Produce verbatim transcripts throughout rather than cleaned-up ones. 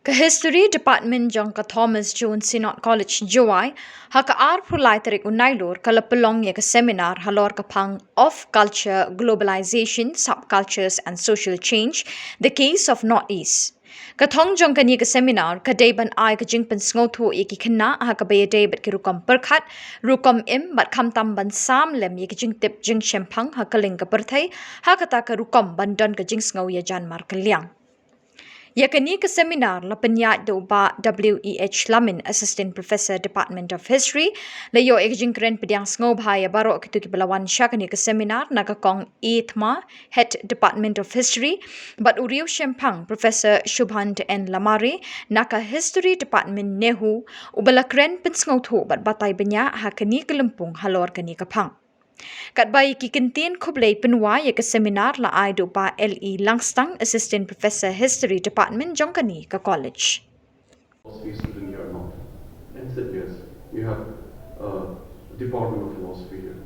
Ka History Department jong ka Thomas Jones Synod College, Jowai, ha ka arphew lai tarik u Nailur ka la pynlong ïa ka seminar halor ka phang of Culture Globalization, Subcultures and Social Change, The Case of Northeast. Ka thong jong kane ka seminar ka dei ban ai ka jingpynsngewthuh ïa ki khynnah ha kaba ïadei bad ki rukom pyrkhat, rukom im bad khamtam ban sam lem ïa ki jingtip jingshemphang ha kylleng ka pyrthei, ha kata ka rukom ban don ka jingsngew ïajan markylliang. Ïa kane ka seminar la pynïaid da u Bah W E H Lamin, Assistant Professor, Department of History. La ïoh ïa ka jingkren pdiang sngewbha ïa baroh kito kiba la wan sha kane ka seminar, na ka Kong A Thma, Head, Department of History, bad u riewshemphang Professor Shubhant N Lamare, na ka History Department, NEHU, uba la kren pynsngewthuh bad batai bniah ha kane ka lympung halor kane ka phang. Katba ïa ki kyntien khublei pynwai ïa ka seminar la ai da u Bah L E Langstang, Assistant Professor, History Department jong kane ka college. Philosophy student here or not? And he said, "Yes, we have a department of philosophy here."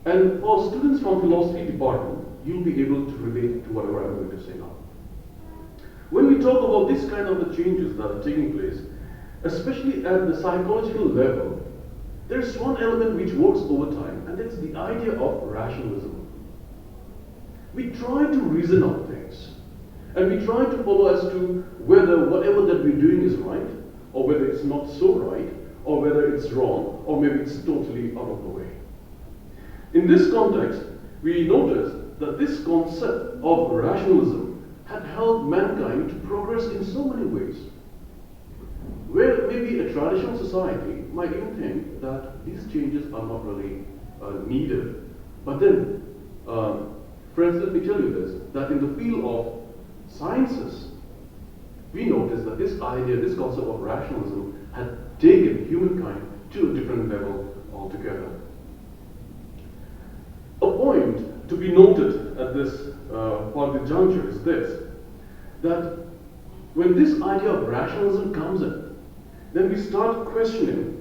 And for students from philosophy department, you'll be able to relate to whatever I'm going to say now. When we talk about this kind of the changes that are taking place, especially at the psychological level, there's one element which works over time, and that's the idea of rationalism. We try to reason out things, and we try to follow as to whether whatever that we're doing is right, or whether it's not so right, or whether it's wrong, or maybe it's totally out of the way. In this context, we notice that this concept of rationalism had helped mankind to progress in so many ways. Where maybe a traditional society might even think that these changes are not really uh, needed. But then, um, friends, let me tell you this, that in the field of sciences, we notice that this idea, this concept of rationalism had taken humankind to a different level altogether. A point to be noted at this uh, particular juncture is this, that when this idea of rationalism comes in, then we start questioning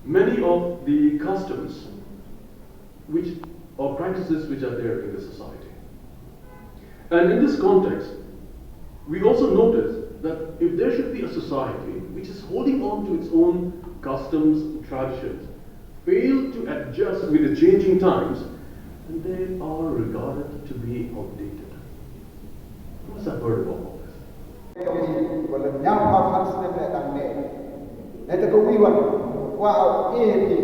many of the customs which or practices which are there in the society. And in this context, we also notice that if there should be a society which is holding on to its own customs and traditions, fail to adjust with the changing times, and they are regarded to be outdated. Who has heard about all this? Wala nyau ha han snem le tang ne. Ne ta ko wi wan. Wa e ti.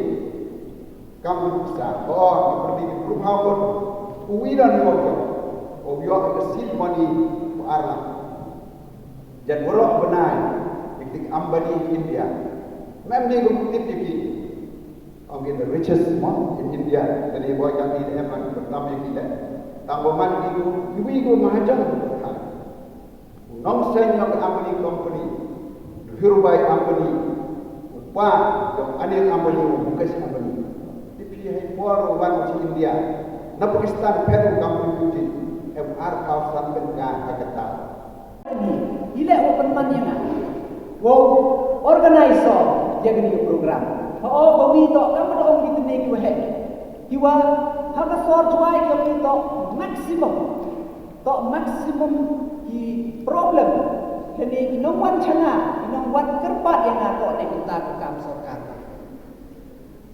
Kam sa ko ni perdi ki group ha ko. Wi dan ni wa. O yo ka seed money ko arla. Jan warok benai. Dik dik Ambani India. Mem ni ko tip ki. Ong ki the richest mo in India, kane boi kane em man pertam ïa ki leh. Tang ba man ki, ki wi ko mahajon. Ha. Nong seng ïa ka Ambani Company, Dhirubhai Ambani, u pa ïa Anil Ambani, u Mukesh Ambani. Ki phi hai por u wan sha India, na Pakistan phet u kam pu pu ji, em ar phaw san tyngka ha ka tal. Ïa leh u pynman ïa nga. Wow organize ïa kane ka program. Ha o ba wi to kam da ong ki tne ki wa heh. Ki wa ha ka sor Jowai ki ong ki to maximum. To maximum ki problem. Kane ki nongwan chana, ki nongwan kyrpad ïa nga to ne kita ka kam sorkar.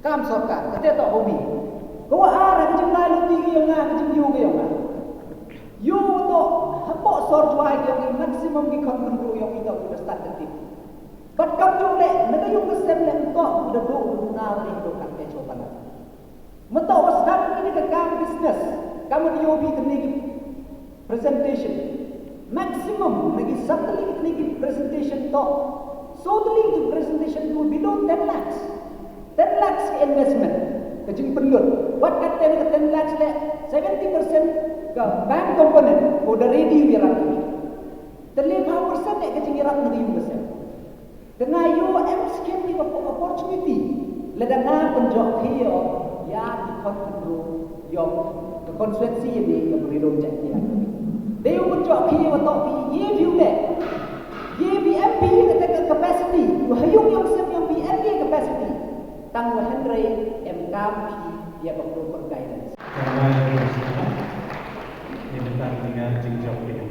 Kam sorkar, kata to hobi. Ko ar ha ka jinglai luti ka yong nga, ka jingyu ka yong nga. Yu to, hapoh sor Jowai ka yong i maximum ki khon khynru yong i to ki da start ka tip. Bad kam jong le, na ka yung ka sem le to, ki da do, ki da na, ki da ka ke chopan. Ma to wa start ki da ka kam business, kam da yobi ka ni ki presentation. Maximum na ki satlai tylli ki presentation to. Satlai tylli ki presentation to below ten lakhs. Ten lakhs ka investment. Ka jingpynlut. Wat ka ten ka ten lakhs le seventy percent ka bank component. Ko da ready u ïarap. Te le phaw percent ne ka jingïarap na ka yung ka sem. Te nga ïoh em skhem ïa ka opportunity. Lada nga pynjop khie ïa ki khon khynru ïong ka constituency ïa ni ka Mawryndung Jaintia. Te ïoh pynjop khie ïa wa toh phi ïa phi u ne. Ïa phi M P ïa ka capacity. Ïoh ha ïong ïong sem ïong phi M P capacity. Tang wa hynrei em kam phi ïa ka proper guidance. Tang wa ïa ka proper guidance. Ïa ka tang ïa ka jingjop ïa ka